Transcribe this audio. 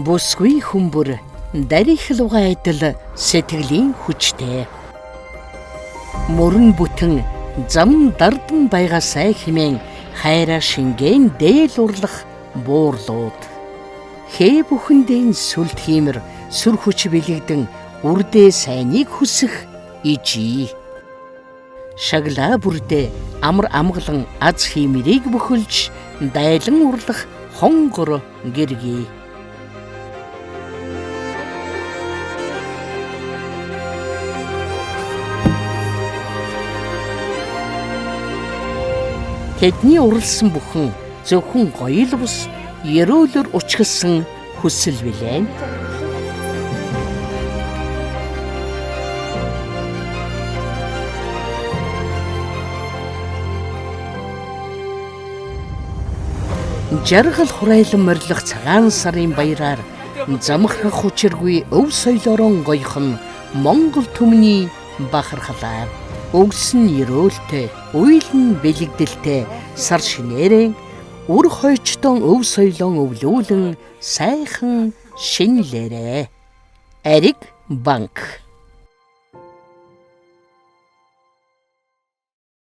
Бүсгүй хүмүүр дарих луга адил сэтгэлийн хүчтэй. Мөрөн бүтэн зам дардан байгаасай хэмээн хайраа шингээн дээл урлах буурлууд. Хээ бүхэндээ сүлд хиймэр сүр хүч бэлэгдэн үрдээ сайныг хүсэх ижий. Шаглаа бүрдээ амар амгалан аз хиймэрийг бөхөлж дайлан урлах хонгор гэргий. Тэдний уралсан бүхэн зөвхөн гоёл бус ерөөлөөр учгалсан хүсэл билээ. Жаргал хурайлан морилох цагаан сарын баяраар замхрах учиргүй өв соёлоорон гоёхон Монгол түмний бахархлаа. Өгс нь ерөөлтэй, уйл нь бэлэгдэлтэй сар шинээрэн үр хойчдон өв соёлон өвлүүлэн сайхан шинэлээрээ. Ариг банк.